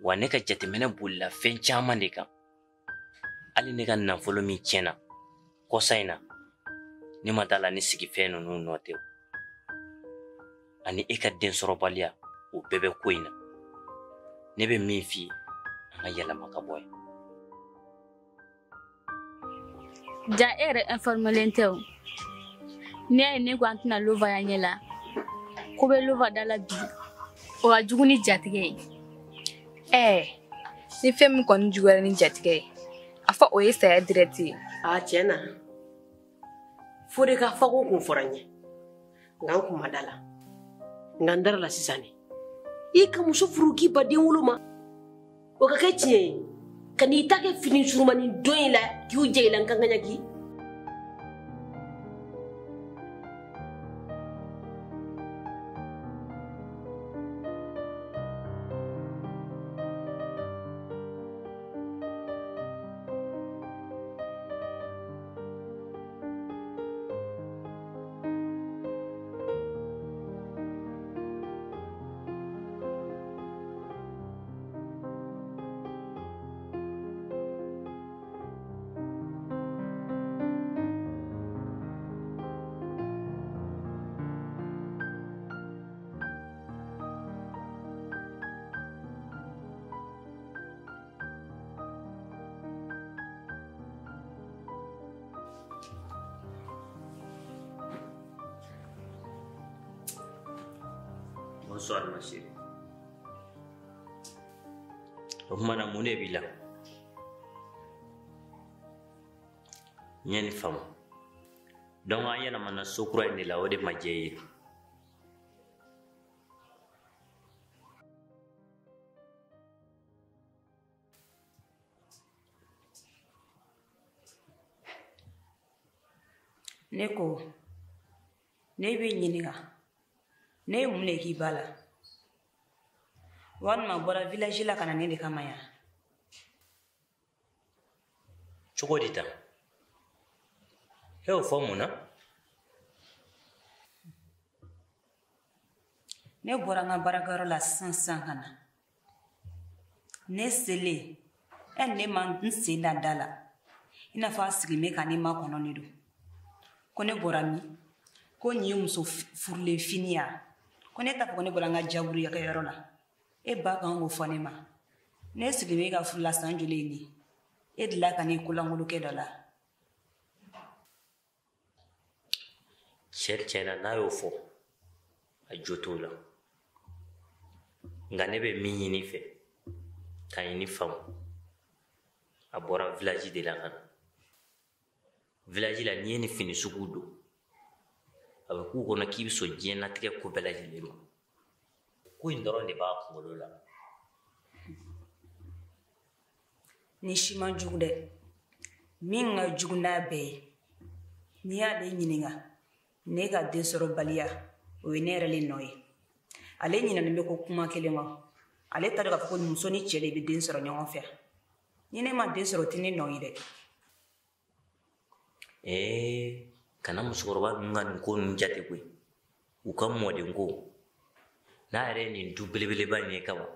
Wa ne ka jateminɛ bolila fɛn caman de kan. Hali ne ka nafolo min tiɲɛna kɔsa in na, ne ma da la ni sigifɛn ninnu nɔ tɛ. Ani e ka densɔrɔbaliya, o bɛɛ bɛ ko in na. Ne bɛ min f'i ye, an ka yɛlɛma ka bɔ yen. Ja e yɛrɛ informelen tɛ o. N'i y'a ye ne ko an tɛna Lova ya ɲɛ la, ko bɛ Lova da la bi, o ka jugu ni jatigɛ ye. Ɛɛ, ni fɛn min kɔni juguyara ni jatigɛ ye, a fɔ o ye saya direct ye. Aa tiɲɛ na, fo de ka fako kun fɔra n ye, nka n kun ma da la. Nka n dara la sisan de. I ka muso furu k'i ba den wolo ma, o ka kɛ tiɲɛ ye. Ka n'i ta kɛ fini surumani don in la k'u jɛ i la n kan ka ɲaki. Bonsoir ma chérie. O kuma na mun de b'i la? N ye nin faamu. Donc an yɛlɛmana so kura in de la, o de ma diya i ye. Ne ko, ne b'i ɲininka. Ne ye mun de k'i ba la? Walima bɔra village la ka na ne de kama yan. Cogo di tan? E y'o fɔ mun na? Ne bɔra n ka baarakɛyɔrɔ la sisan sisan ka na. Ne selen, ɛ ne ma n sen da da la. I n'a fɔ a sigilen bɛ ka ne makɔnɔ de don. Ko ne bɔra min? Ko nin ye muso furulen fini ya? Ko ne t'a fɔ ko ne bɔra n ka jaburuyakɛyɔrɔ la. E ba kan k'o fɔ ne ma. Ne sigilen bɛ e ka furu la san joli ye nin ye? E delila ka ne kolankolon kɛ dɔ la. Cɛ tiɲɛ na n'a y'o fɔ, a jo t'o la. Nka ne bɛ min ɲini i fɛ, k'a ɲini faamu. A bɔra village de la ka na. Village la n'i ye nin fini sugu don, a bɛ k'u kɔnɔ k'i bɛ sɔn diɲɛlatigɛ ko bɛɛ lajɛlen ma. Ko in dɔrɔn de b'a kunkolo la. Ni si man jugu dɛ. Min ka jugu n'a bɛɛ ye, n'i y'ale ɲininka, ne ka densɔrɔbaliya, o ye ne yɛrɛ le nɔ ye. Ale ɲinɛnen bɛ ko kuma kelen kɔ. Ale t'a dɔn k'a fɔ ko muso ni cɛ de bɛ den sɔrɔ ɲɔgɔn fɛ. Ni ne ma den sɔrɔ, o tɛ ne nɔ ye dɛ. Ee, kana musokɔrɔba ninnu ka nin ko ninnu jate koyi. U ka mɔden ko. N'a yɛrɛ ye nin du belebeleba in ye kaban,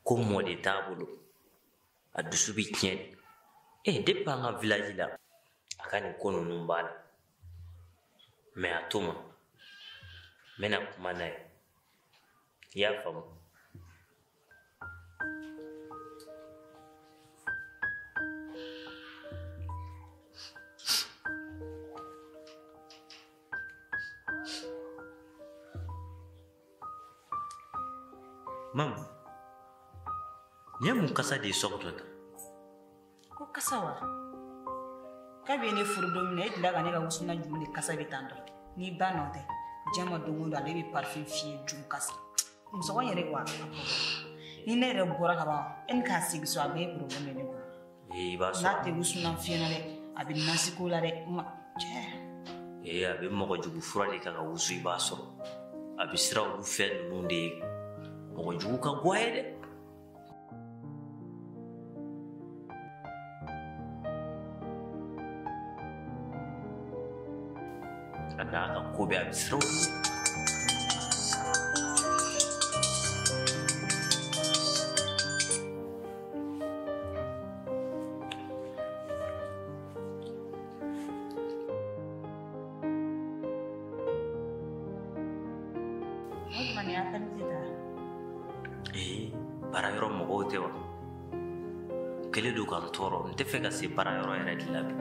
ko mɔden t'a bolo. A dusu bi tiɲɛ de. Ee, depuis an ka village la, a ka nin ko ninnu b'a la. Mais a to ma, n bɛna kuma n'a ye. I y'a faamu? Mamu, nin ye mun kasa de ye so kɔnɔ tan? Ko kasa wa? Kabi ne furu don min na, e delila ka ne ka wusulan jumɛn de kasa bɛ tan dɔn? N'i ba nɔ tɛ, diɲɛ ma don o don ale bɛ parfum fiyɛ ju kasa. Musɔgɔ yɛrɛ wa? Ni ne yɛrɛ bɔra ka ban, e ni k'a segin so, a bɛɛ ye problème ye ne bolo. Ee, i b'a sɔrɔ. N'a tɛ wusulan fiyɛ na dɛ, a bɛ nasiko la dɛ. Ma cɛ. Ee, a bɛ mɔgɔ jugu fura de kɛ ka wusu, i b'a sɔrɔ. A bɛ siran olu fɛn ninnu de ye. Mɔgɔ jugu ka go a ye dɛ. A n'a ka ko bɛɛ a bɛ siran olu ɲɛ. O tuma nin y'a tali tɛ taa. Ee, baara yɔrɔ mɔgɔw tɛ wa? U kɛlen don ka n tɔɔrɔ, n tɛ fɛ ka se baara yɔrɔ yɛrɛ de la bi.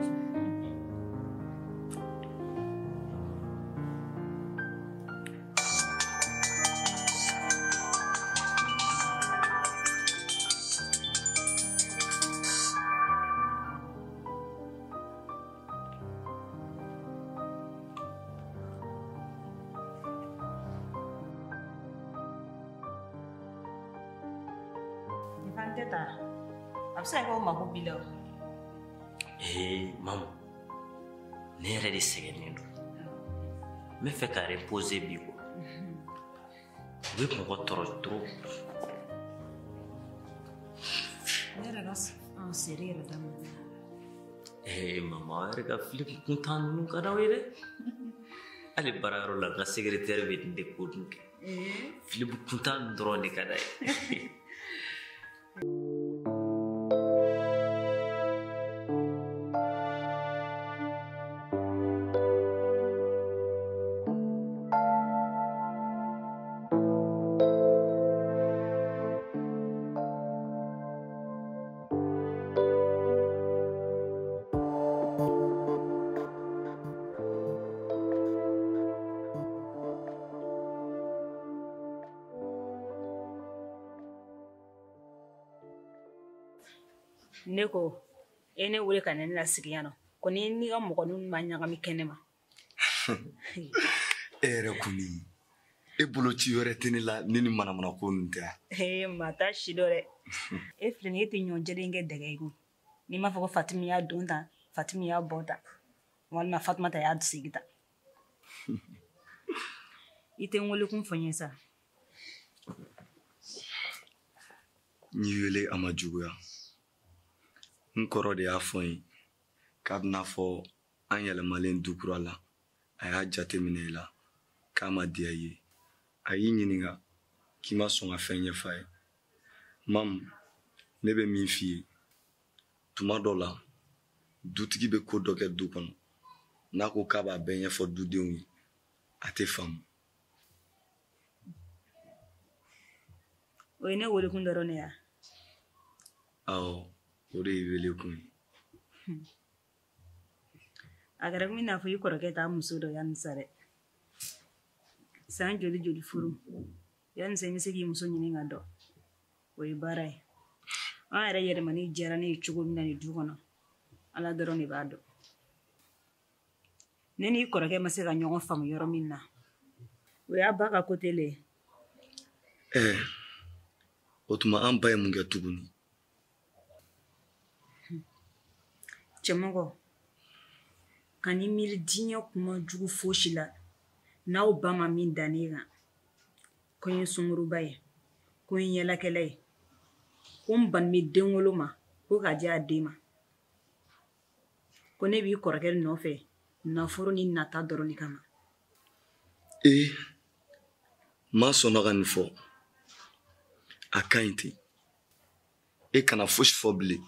Tɛ taa. A bɛ se ka kɛ o mako b'i la o. Ee mamu, ne yɛrɛ de sɛgɛnnen don. N bɛ fɛ ka reposer bi quoi. U bɛ mɔgɔ tɔɔrɔ trop. Ne yɛrɛ ka seri yɛrɛ daminɛ. Ee mama, aw yɛrɛ ka film kuntan ninnu ka d'aw ye dɛ. Hali baarayɔrɔ la n ka secrétaire bɛ nin de ko dun kɛ. Film kuntan ninnu dɔrɔn de ka d'a ye. Ne ko e ne wele ka na ne lasigi yan nɔ ko ni n'i ka mɔgɔ ninnu ma ɲagami kɛnɛ ma. E yɛrɛ kɔni e bolo ci wɛrɛ tɛ ne la ni ni manamana ko ninnu tɛ. Ee maa t'a si dɔn dɛ. E filɛ nin ye, e tɛ ɲɔjɛlen kɛ dɛgɛ ye kun. N'i m'a fɔ ko Fatimi y'a don tan, Fatimi y'a bɔ tan, walima Fatumata y'a sigi tan. I tɛ n wele kun fɔ n ye sa. N y'i wele a ma juguya. N kɔrɔ de y'a fɔ n ye k'a bɛna fɔ an yɛlɛmalen du kura la, a y'a jateminɛ i la k'a ma diya i ye. A y'i ɲininka k'i ma sɔn ka fɛn ɲɛf'a ye. Mamu, ne bɛ min f'i ye, tuma dɔ la dutigi bɛ ko dɔ kɛ du kɔnɔ, n'a ko k'a b'a bɛɛ ɲɛfɔ dudenw ye, a tɛ faamu. O ye ne welekun dɔrɔn de ye wa? Awɔ. O de y'i wele kun ye. A kɛra komi i n'a fɔ i kɔrɔkɛ t'a muso dɔn yanni sa dɛ. San joli joli furu yanni sa i bɛ se k'i muso ɲini ka dɔn, o ye baara ye. An yɛrɛ yɛlɛmani diyara ne ye cogo min na nin du kɔnɔ, Ala dɔrɔn de b'a dɔn. Ne n'i kɔrɔkɛ ma se ka ɲɔgɔn faamu yɔrɔ min na, o y'a ba ka côté le ye. Ɛɛ, o tuma an ba ye mun kɛ tuguni? Cɛmɔgɔ, ka n'i miiri diɲɛ kuma jugu fosi la n'aw ba ma min da ne kan, ko n ye sunkuruba ye, ko n ye yalakɛla ye, ko n banni bɛ denwolo ma ko k'a di a den ma, ko ne b'i kɔrɔkɛ nɔfɛ nafolo ni nata dɔrɔn de kama. Ee, maa sɔnna ka nin fɔ, a ka ɲi ten. E kana fosi fɔ bilen.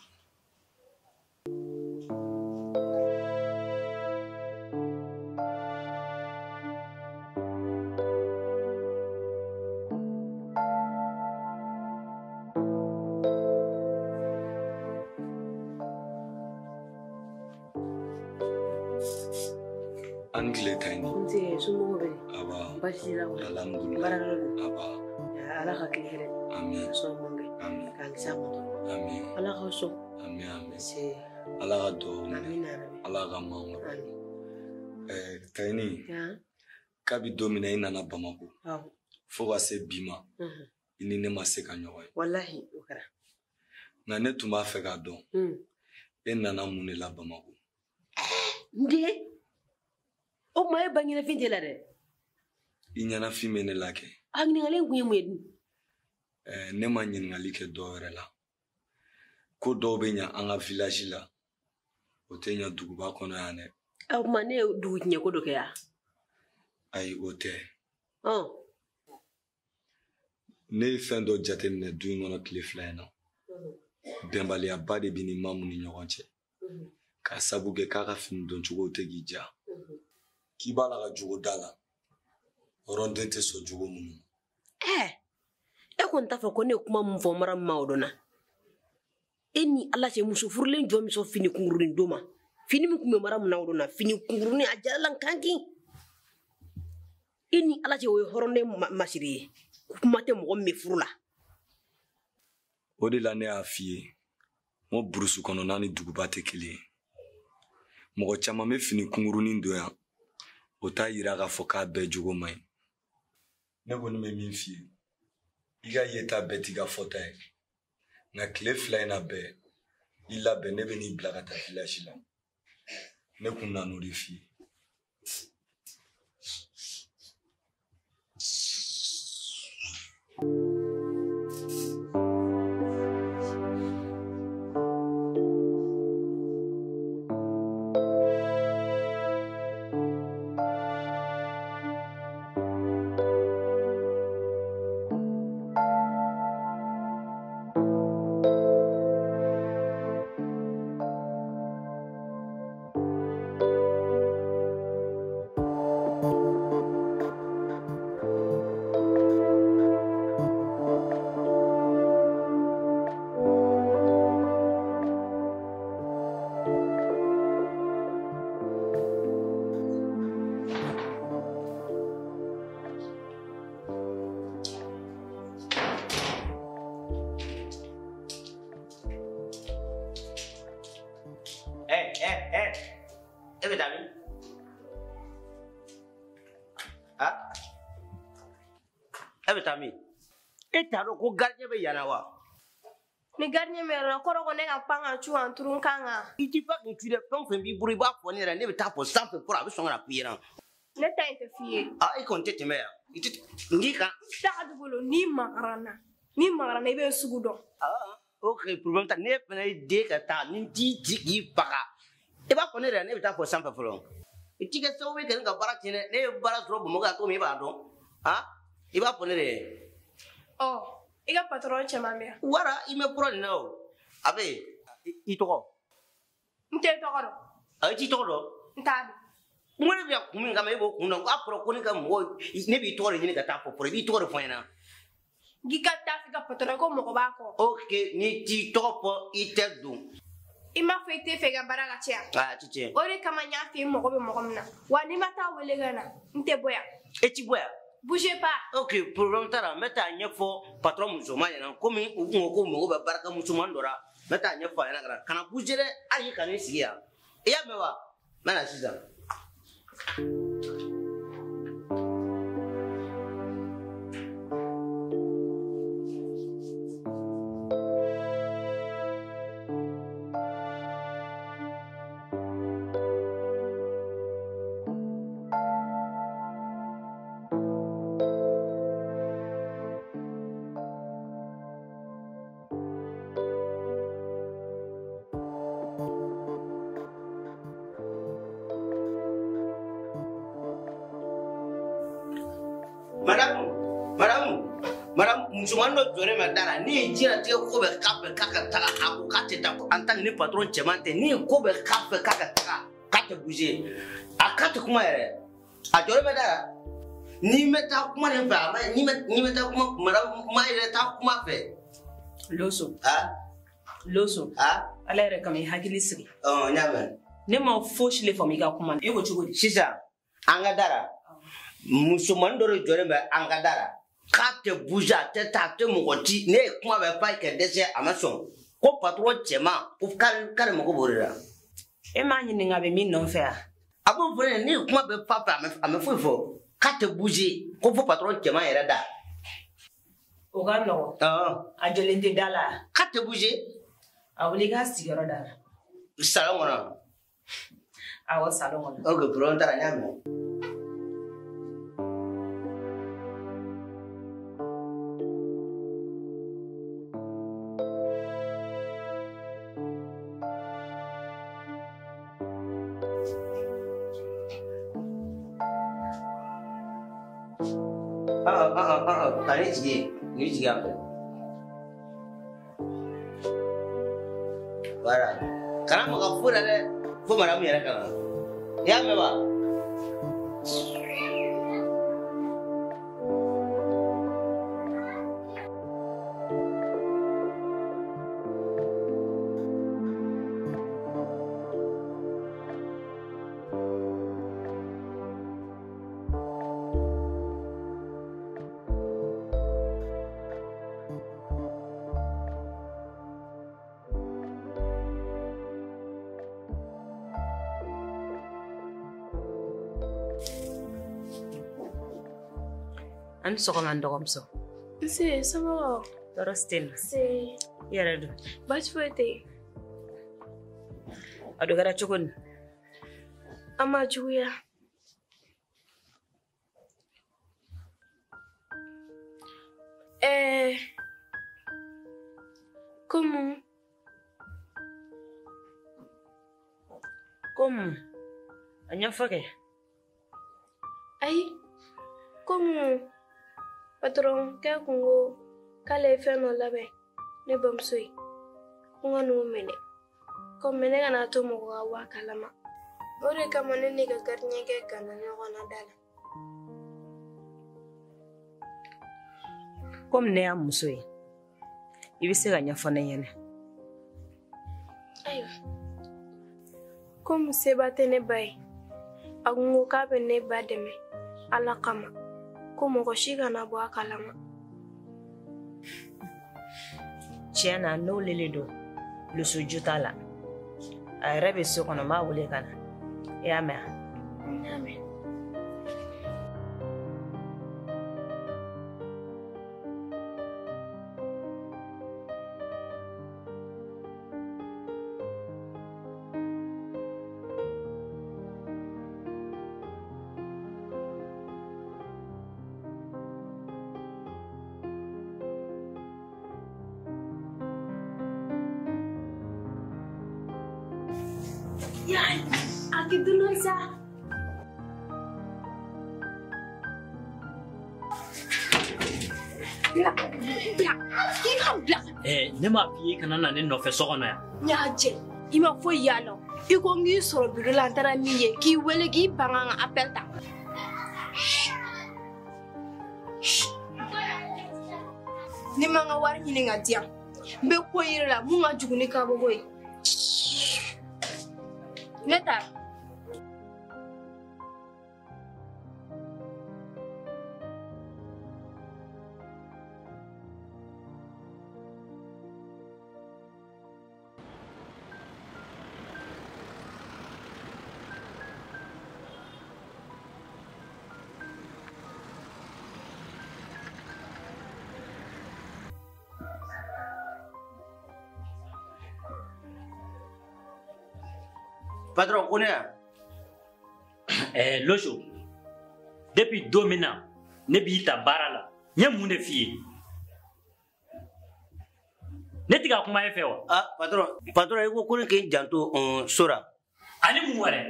An tile ta ɲi. Nse, somɔgɔw bɛ di? Aba. Baasi t'i la kɔni? Alhamdulilayi. Baarakɛyɔrɔ dun? Aba. Ala ka tile hɛrɛ. Amin. Ka sɔn mun kɛ. Amin. K'an kisi a ma dɔrɔn. Amin. Ala k'aw sɔn. Amin amin. Nse. Ala ka duwawu minɛ. Amina yarabi. Ala ka mangoro. Amin. Tayini. Kabi don min na i nana Bamako. Awɔ. Fo ka se bi ma. I ni ne ma se ka ɲɔgɔn ye. Walahi o kɛra. Nka ne tun b'a fɛ k'a dɔn. E nana mun de la Bamako? N den. O tuma e ba ɲɛnafin t'e la dɛ. I ɲɛnafin bɛ ne la kɛ. A ɲininkali in kun ye mun ye dun? Ne ma ɲininkali kɛ dɔ wɛrɛ la. Ko dɔw bɛ ɲa an ka village la, o tɛ ɲa duguba kɔnɔ yan dɛ. O tuma ne ye dugu tiɲɛ ko dɔ kɛ yan? Ayi, o tɛ. Ne ye fɛn dɔ jateminɛ du in kɔnɔ tile 2 in na. Bɛnbaliyaba de bɛ ni Mamu ni ɲɔgɔn cɛ. K'a sabu kɛ k'a ka fini doncogo tɛ k'i diya. K'i b'a la ka jogo da la, hɔrɔnden tɛ sɔn jogo minnu ma. E kɔni t'a fɔ ko ne ye kuma min fɔ mara ma o dɔn na. E ni Ala cɛ muso furulen jɔn bɛ sɔn fini kunkurunin don ma. Fini min tun bɛ mara min na o don na, fini kunkurunin a jalalan kankin. E ni Ala cɛ o ye hɔrɔnden masiri ye. Kuma tɛ mɔgɔ min bɛ furu la. O de la ne y'a f'i ye, n ko burusu kɔnɔna ni duguba tɛ kelen ye. Mɔgɔ caman bɛ fini kunkurunin don yan, o t'a yira k'a fɔ k'a bɛɛ jogo man ɲi. Ne kɔni bɛ min f'i ye, i ka yeta bɛɛ t'i ka fɔta ye. Nka tile 2 in na bɛɛ, i labɛn ne bɛ n'i bila ka taa village la. Ne kun nan'o de f'i ye. E bɛ taa min? Ah? E bɛ taa min? E t'a dɔn ko gardien bɛ yan na wa? Ni gardien bɛ yɔrɔ la, kɔrɔ ko ne ka pan ka cu an turun kan kan. I t'i pan k'i cu dɛ, fɛn o fɛn b'i bolo i b'a fɔ ne yɛrɛ, ne bɛ taa fɔ sanfɛ fɔlɔ a bɛ sɔn ka na f'i ɲɛna. Ne ta in tɛ f'i ye. Ah, i kɔni tɛ tɛmɛ yan. I tɛ n k'i kan. Taga bolo n'i magara n na, n'i magara n na i bɛ n sugu dɔn. Ah, ok, problème t'a ne fana ye den ka taa ni n t'i ci k'i faga. I b'a fɔ ne yɛrɛ ne bɛ taa fɔ sanfɛ fɔlɔ. I t'i kɛ sababu ye ka ne ka baara tiɲɛ dɛ. Ne ye baara sɔrɔ Bamakɔ yan cogo min e b'a dɔn. Ah, i b'a fɔ ne de ye. Ɔ, i ka patron cɛman bɛ yan. Wara, i mɛ kura nin na o. A bɛ yen. I tɔgɔ? N tɛ tɔgɔ dɔn. A, i t'i tɔgɔ dɔn? N t'a dɔn. N ko ne bɛ yan kun min kama e b'o kun dɔn. A fɔra ko ne ka mɔgɔ, ne b'i tɔgɔ de ɲini ka taa fɔ fɔlɔ. I b'i tɔgɔ de fɔ n ɲɛna. K'i ka taa f'i ka patron ko mɔgɔ b'a kɔ. Ok, n'i t'i tɔgɔ fɔ i tɛ don. I m'a fɔ i tɛ fɛ i ka baara ka caya. A ti tiɲɛ. O de kama n y'a f'i ye mɔgɔ bɛ mɔgɔ min na. Wa n'i ma taa wele ka na, n tɛ bɔ yan. E ti bɔ yan? Bougez pas. Ok, problème t'a la. N bɛ taa ɲɛfɔ patron musoman ɲɛna. Komi u kun ko ko mɔgɔ bɛ barika musoman dɔ la. N bɛ taa ɲɛfɔ a ɲɛna ka na. Kana bouger dɛ, hali i kan'i sigi yan. I y'a mɛn wa? N bɛ na sisan. Madame, musomanin dɔ jɔlen bɛ da la ne ye diɲɛlatigɛ ko bɛɛ k'a fɛ k'a ka taga a ko k'a tɛ taa ko en tant que ni patron cɛman tɛ ne ye ko bɛɛ k'a fɛ k'a ka taga k'a tɛ bouger a k'a tɛ kuma yɛrɛ a jɔlen bɛ da la n'i ma taa kuma nin fɛ a ma n'i ma taa kuma madame ma yɛrɛ taa kuma fɛ. Loso. Ah? Loso. Ah? Ala yɛrɛ kama i hakili sigi. Ɔ n y'a mɛn. Ne ma fosi le faamu i ka kuma na e ko cogo di. Sisan an ka da la musomanin dɔ de jɔlen bɛ an ka da la. K'a tɛ bouger a tɛ taa a tɛ mɔgɔ ci ne ye kuma bɛɛ f'a ye ka dɛsɛ a ma sɔn ko patron cɛman ko k'ale mago b'o de la. E m'a ɲininka a bɛ min nɔfɛ wa? A b'o fɔ ne ɲɛna ne ye kuma bɛɛ f'a fɛ a ma foyi fɔ k'a tɛ bouger ko fo patron cɛman yɛrɛ da. O ka nɔgɔn. A jɔlen tɛ da la. K'a tɛ bouger. A wuli i k'a sigiyɔrɔ da la. Salon kɔnɔ. Awɔ salon kɔnɔ. Ok problème t'a la n y'a mɛn. Ka ne jigin ni jigin yan fɛ. Voilà. Kana maga foyi la dɛ fo madame yɛrɛ ka na. I y'a mɛn wa? An sɔgɔma n dɔgɔmuso. Nse, somɔgɔw? Tɔɔrɔ si tɛ n na. Nse. I yɛrɛ dun? Baasi foyi tɛ yen. A dun kɛra cogo di? A ma juguya. Komu. Komu, a ɲɛfɔ kɛ. Ayi, komu patɔrɔnkɛ kun ko k'ale ye fɛn dɔ labɛn ne bamuso ye, ko n ka n'o minɛ. Komi ne kana to mɔgɔ ka bɔ a kalama. O de kama ne n'i ka garidiɲɛkɛ ganna ɲɔgɔn na da la. Komi ne y'a muso ye, i bɛ se ka ɲɛfɔ ne ɲɛna. Ayiwa, komi seba tɛ ne ba ye, a kun ko k'a bɛ ne ba dɛmɛ Ala kama, ko mɔgɔ si kana bɔ a kalama. Tiɲɛ na, n'o lele don, lusu ju t'a la. A yɛrɛ bɛ so kɔnɔ, n b'a wele ka na. I y'a mɛn wa? N y'a mɛn. Sa. Bila, bila, k'i ka bila. Ne m'a f'i ye kana na ne nɔfɛ so kɔnɔ yan. N y'a jɛ, i ma foyi y'a la. I ko n k'i sɔrɔ biro la, n taara min ye, k'i wele k'i ban ka n ka appel ta. Ni ma n ka wari ɲini ka di yan, n bɛ ko yiri la mun ka jugu ni kabako ye. Ne taara. Patron, ko ne yan? Lojo, depuis don min na ne b'i ta baara la, n ye mun de f'i ye? Ne tɛ ka kuma e fɛ wa? Ah, patron, i ko ko ne k'i janto so la. Ani mun wɛrɛ?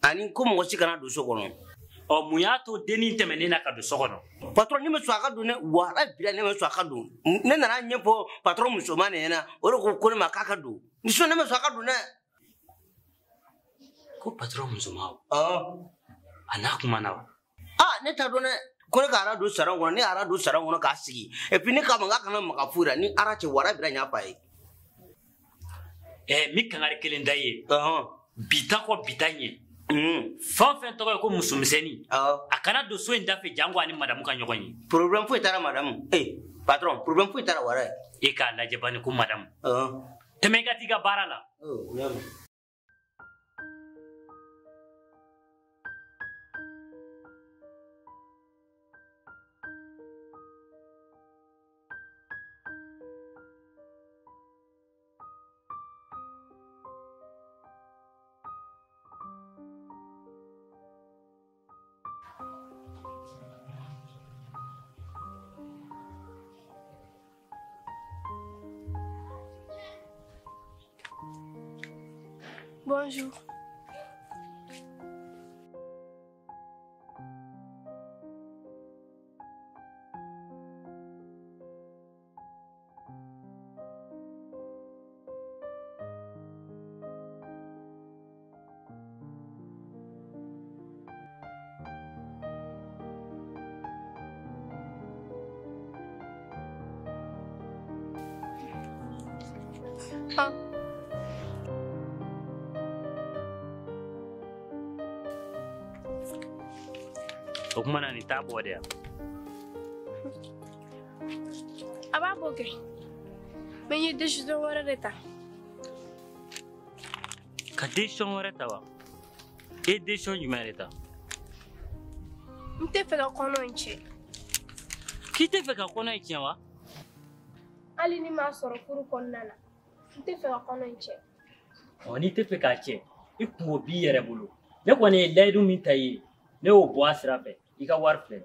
Ani ko mɔgɔ si kana don so kɔnɔ. Ɔ, mun y'a to dennin tɛmɛnen na ka don so kɔnɔ? Patron, ne ma sɔn a ka don dɛ, walahi bilahi ne ma sɔn a ka don. Ne nana ɲɛfɔ patron musoman de ɲɛna, o de ko ko ne ma k'a ka don. Ni sinon ne ma sɔn a ka don dɛ. Ko patron musoman o? A n'a kumana o? Ah, ne t'a dɔn dɛ. Ko ne ka ara don salon kɔnɔ, ne ara don salon kɔnɔ k'a sigi. Et puis ne k'a ma k'a kana maga foyi la, ni ara cɛ wara bira n y'a f'a ye. N bɛ kangari kelen da i ye. Bi ta kɔ bi ta ɲɛ. Fɛn o fɛn tɔgɔ ye ko musomisɛnnin, a kana don so in da fɛ janko ani madamu ka ɲɔgɔn ye. Problème foyi t'a la madamu. Patron, problème foyi t'a la wara ye. E k'a lajɛ bani ko madamu. Tɛmɛ i ka t'i ka baara la. N y'a mɛn. Bonjour. Ah. O kuma na nin t'a bɔ de yan. A b'a bɔ kɛ. Mais n ye décision wɛrɛ de ta. Ka décision wɛrɛ ta wa? E ye décision jumɛn de ta? N tɛ fɛ ka kɔnɔ in tiɲɛ. K'i tɛ fɛ ka kɔnɔ in tiɲɛ wa? Hali ni m'a sɔrɔ furu kɔnɔna na, n tɛ fɛ ka kɔnɔ in tiɲɛ. Ɔ n'i tɛ fɛ k'a tiɲɛ, i kungo b'i yɛrɛ bolo. Ne kɔni ye layidu min ta i ye, ne y'o bɔ a sira fɛ. I ka wari filɛ.